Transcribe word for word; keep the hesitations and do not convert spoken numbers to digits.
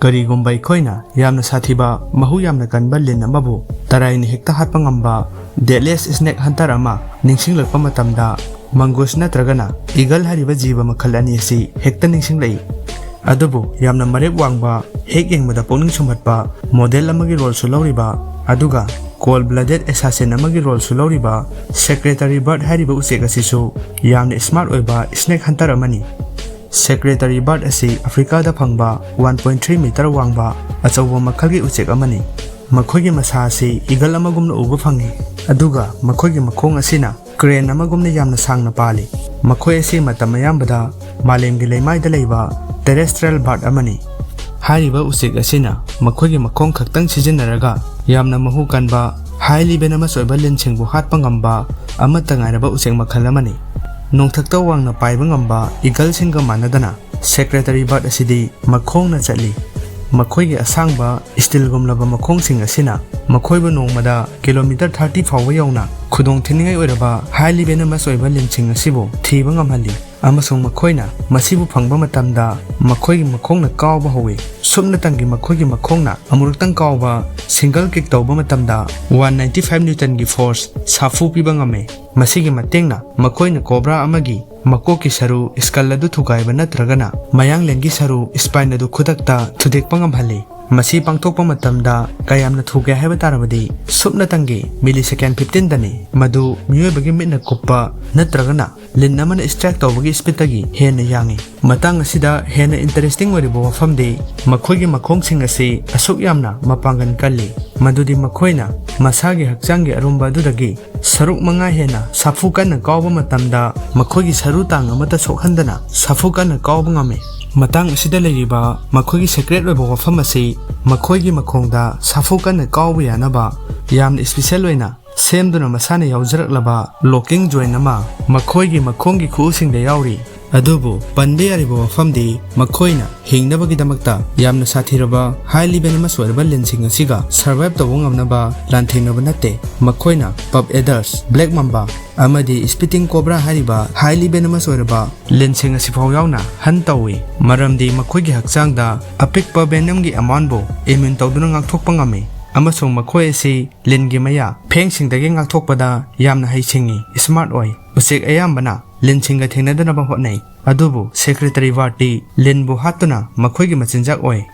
ꯀꯔꯤꯒꯨꯝꯕ ꯑꯩꯈꯣꯏꯅ ꯌꯥꯝꯅ ꯁꯥꯊꯤꯕ, ꯃꯍꯨ ꯌꯥꯝꯅ ꯀꯟꯕ ꯂꯤꯟ ꯑꯃꯕꯨ ꯇꯔꯥꯏꯅ ꯍꯦꯛꯇ ꯍꯥꯠꯄ ꯉꯝꯕ deadliest snake hunter ꯑꯃ ꯅꯤꯡꯁꯤꯡꯂꯛꯄ ꯃꯇꯝꯗ, mongoose ꯅꯠꯇ꯭ꯔꯒꯅ eagle ꯍꯥꯏꯔꯤꯕ ꯖꯤꯕ ꯃꯈꯜ ꯑꯅꯤ ꯑꯁꯤ ꯍꯦꯛꯇ ꯅꯤꯡꯁꯤꯡꯂꯛꯏ꯫ ꯑꯗꯨꯕꯨ ꯌꯥꯝꯅ ꯃꯔꯦꯞ ꯋꯥꯡꯕ, ꯍꯦꯛ ꯌꯦꯡꯕꯗ ꯄꯨꯛꯅꯤꯡ ꯁꯨꯝꯍꯠꯄ model ꯑꯃꯒꯤ roleꯁꯨ ꯂꯧꯔꯤꯕ, ꯑꯗꯨꯒ cold blooded assassin ꯑꯃꯒꯤ roleꯁꯨ ꯂꯧꯔꯤꯕ secretary bird ꯍꯥꯏꯔꯤꯕ ꯎꯆꯦꯛ ꯑꯁꯤꯁꯨ ꯌꯥꯝꯅ smart ꯑꯣꯏꯕ snake hunter ꯑꯃꯅꯤ꯫ Secretary bird ꯑꯁꯤ ꯑꯐ꯭ꯔꯤꯀꯥꯗ ꯐꯪꯕ one point three meter ꯋꯥꯡꯕ ꯑꯆꯧꯕ ꯃꯈꯜꯒꯤ ꯎꯆꯦꯛ ꯑꯃꯅꯤ꯫ ꯃꯈꯣꯏꯒꯤ ꯃꯁꯥ ꯑꯁꯤ eagle ꯑꯃꯒꯨꯝꯅ ꯎꯕ ꯐꯪꯏ, ꯑꯗꯨꯒ ꯃꯈꯣꯏꯒꯤ ꯃꯈꯣꯡ ꯑꯁꯤꯅ crane ꯑꯃꯒꯨꯝꯅ ꯌꯥꯝꯅ ꯁꯥꯡꯅ ꯄꯥꯜꯂꯤ꯫ ꯃꯈꯣꯏ ꯑꯁꯤ ꯃꯇꯝ ꯑꯌꯥꯝꯕꯗ ꯃꯥꯂꯦꯝꯒꯤ ꯂꯩꯃꯥꯏꯗ ꯂꯩꯕ terrestrial bird ꯑꯃꯅꯤ꯫ ꯍꯥꯏꯔꯤꯕ ꯎꯆꯦꯛ ꯑꯁꯤꯅ ꯃꯈꯣꯏꯒꯤ ꯃꯈꯣꯡ ꯈꯛꯇꯪ ꯁꯤꯖꯤꯟꯅꯔꯒ ꯌꯥꯝꯅ ꯃꯍꯨ ꯀꯟꯕ, highly venomous ꯑꯣꯏꯕ ꯂꯤꯟꯁꯤꯡꯕꯨ ꯍꯥꯠꯄ ꯉꯝꯕ ꯑꯃꯠꯇ ꯉꯥꯏꯔꯕ ꯎꯆꯦꯛ ꯃꯈꯜ ꯑꯃꯅꯤ꯫ ꯅꯣꯡꯊꯛꯇ ꯋꯥꯡꯅ ꯄꯥꯏꯕ ꯉꯝꯕ eagleꯁꯤꯡꯒ ꯃꯥꯟꯅꯗꯅ, secretary bird ꯑꯁꯤꯗꯤ ꯃꯈꯣꯡꯅ ꯆꯠꯂꯤ꯫ ꯃꯈꯣꯏꯒꯤ ꯑꯁꯥꯡꯕ steelꯒꯨꯝꯂꯕ ꯃꯈꯣꯡꯁꯤꯡ ꯑꯁꯤꯅ ꯃꯈꯣꯏꯕꯨ ꯅꯣꯡꯃꯗ kilometre thirty ꯐꯥꯎꯕ ꯌꯧꯅ ꯈꯨꯗꯣꯡ ꯊꯤꯅꯤꯡꯉꯥꯏ ꯑꯣꯏꯔꯕ, highly venomous ꯑꯣꯏꯕ ꯂꯤꯟꯁꯤꯡ ꯑꯁꯤꯕꯨ ꯊꯤꯕ ꯉꯝꯍꯜꯂꯤ, ꯑꯃꯁꯨꯡ ꯃꯈꯣꯏꯅ ꯃꯁꯤꯕꯨ ꯐꯪꯕ ꯃꯇꯝꯗ ꯃꯈꯣꯏꯒꯤ ꯃꯈꯣꯡꯅ ꯀꯥꯎꯕ ꯍꯧꯏ꯫ ꯁꯨꯞꯅꯇꯪꯒꯤ ꯃꯈꯣꯏꯒꯤ ꯃꯈꯣꯡꯅ ꯑꯃꯨꯔꯛꯇꯪ ꯀꯥꯎꯕ, single kick ꯇꯧꯕ ꯃꯇꯝꯗ one ninety five newtonꯒꯤ force ꯁꯥꯐꯨ ꯄꯤꯕ ꯉꯝꯃꯤ꯫ ꯃꯁꯤꯒꯤ ꯃꯇꯦꯡꯅ ꯃꯈꯣꯏꯅ cobra ꯑꯃꯒꯤ ꯃꯀꯣꯛꯀꯤ ꯁꯔꯨ, skull ꯑꯗꯨ ꯊꯨꯒꯥꯏꯕ ꯅꯠꯇ꯭ꯔꯒꯅ ꯃꯌꯥꯡꯂꯦꯟꯒꯤ ꯁꯔꯨ, spine ꯑꯗꯨ ꯈꯨꯗꯛꯇ ꯊꯨꯗꯦꯛꯄ ꯉꯝꯍꯜꯂꯤ꯫ ꯃꯁꯤ ꯄꯥꯡꯊꯣꯛꯄ ꯃꯇꯝꯗ ꯀꯌꯥꯝꯅ ꯊꯨꯒꯦ ꯍꯥꯏꯕ ꯇꯥꯔꯕꯗꯤ, ꯁꯨꯞꯅꯇꯪꯒꯤ millisecond fifteenꯗꯅꯤ, ꯃꯗꯨ ꯃꯤꯑꯣꯏꯕꯒꯤ ꯃꯤꯠꯅ ꯀꯨꯞꯄ ꯅꯠꯇ꯭ꯔꯒꯅ ꯂꯤꯟ ꯑꯃꯅ strike ꯇꯧꯕꯒꯤ speedꯇꯒꯤ ꯍꯦꯟꯅ ꯌꯥꯡꯏ꯫ ꯃꯇꯥꯡ ꯑꯁꯤꯗ ꯍꯦꯟꯅ interesting ꯑꯣꯏꯔꯤꯕ ꯋꯥꯐꯝꯗꯤ, ꯃꯈꯣꯏꯒꯤ ꯃꯈꯣꯡꯁꯤꯡ ꯑꯁꯤ ꯑꯁꯨꯛ ꯌꯥꯝꯅ ꯃꯄꯥꯡꯒꯜ ꯀꯜꯂꯤ, ꯃꯗꯨꯗꯤ ꯃꯈꯣꯏꯅ ꯃꯁꯥꯒꯤ ꯍꯛꯆꯥꯡꯒꯤ ꯑꯔꯨꯝꯕ ꯑꯗꯨꯗꯒꯤ ꯁꯔꯨꯛ ꯃꯉꯥ ꯍꯦꯟꯅ ꯁꯥꯐꯨ ꯀꯟꯅ ꯀꯥꯎꯕ ꯃꯇꯝꯗ ꯃꯈꯣꯏꯒꯤ ꯁꯔꯨ ꯇꯥꯡ ꯑꯃꯠꯇ ꯁꯣꯛꯍꯟꯗꯅ ꯁꯥꯐꯨ ꯀꯟꯅ ꯀꯥꯎꯕ ꯉꯝꯃꯤ꯫ ꯃꯇꯥꯡ ꯑꯁꯤꯗ ꯂꯩꯔꯤꯕ ꯃꯈꯣꯏꯒꯤ secret ꯑꯣꯏꯕ ꯋꯥꯐꯝ ꯑꯁꯤ ꯃꯈꯣꯏꯒꯤ ꯃꯈꯣꯡꯗ ꯁꯥꯐꯨ ꯀꯟꯅ ꯀꯥꯎꯕ ꯌꯥꯅꯕ ꯌꯥꯝꯅ special ꯑꯣꯏꯅ ꯁꯦꯝꯗꯨꯅ ꯃꯁꯥꯅ ꯌꯥꯎꯖꯔꯛꯂꯕ locking joint ꯑꯃ ꯃꯈꯣꯏꯒꯤ ꯃꯈꯣꯡꯒꯤ ꯈꯨꯎꯁꯤꯡꯗ ꯌꯥꯎꯔꯤ꯫ ꯑꯗꯨꯕꯨ ꯄꯟꯕ ꯌꯥꯔꯤꯕ ꯋꯥꯐꯝꯗꯤ ꯃꯈꯣꯏꯅ ꯍꯤꯡꯅꯕꯒꯤꯗꯃꯛꯇ ꯌꯥꯝꯅ ꯁꯥꯊꯤꯔꯕ highly venomous ꯑꯣꯏꯔꯕ ꯂꯤꯟꯁꯤꯡ ꯑꯁꯤꯒ survive ꯇꯧꯕ ꯉꯝꯅꯕ ꯂꯥꯟꯊꯦꯡꯅꯕ ꯅꯠꯇꯦ꯫ ꯃꯈꯣꯏꯅ puff adders, black mamba ꯑꯃꯗꯤ spitting cobra ꯍꯥꯏꯔꯤꯕ highly venomous ꯑꯣꯏꯔꯕ ꯂꯤꯟꯁꯤꯡ ꯑꯁꯤꯐꯥꯎ ꯌꯥꯎꯅ hunt ꯇꯧꯏ, ꯃꯔꯝꯗꯤ ꯃꯈꯣꯏꯒꯤ ꯍꯛꯆꯥꯡꯗ ꯑꯄꯤꯛꯄ venomꯒꯤ amountꯕꯨ immune ꯇꯧꯗꯨꯅ ꯉꯥꯛꯊꯣꯛꯄ ꯉꯝꯃꯤ, ꯑꯃꯁꯨꯡ ꯃꯈꯣꯏ ꯑꯁꯤ ꯂꯤꯟꯒꯤ ꯃꯌꯥ ꯐꯦꯡꯁꯤꯡꯗꯒꯤ ꯉꯥꯛꯊꯣꯛꯄꯗ ꯌꯥꯝꯅ ꯍꯩꯁꯤꯡꯉꯤ, smart ꯑꯣꯏ꯫ ꯎꯆꯦꯛ ꯑꯌꯥꯝꯕꯅ ꯂꯤꯟꯁꯤꯡꯒ ꯊꯦꯡꯅꯗꯅꯕ ꯍꯣꯠꯅꯩ, ꯑꯗꯨꯕꯨ secretary birdꯇꯤ ꯂꯤꯟꯕꯨ ꯍꯥꯠꯇꯨꯅ ꯃꯈꯣꯏꯒꯤ ꯃꯆꯤꯟꯖꯥꯛ ꯑꯣꯏ꯫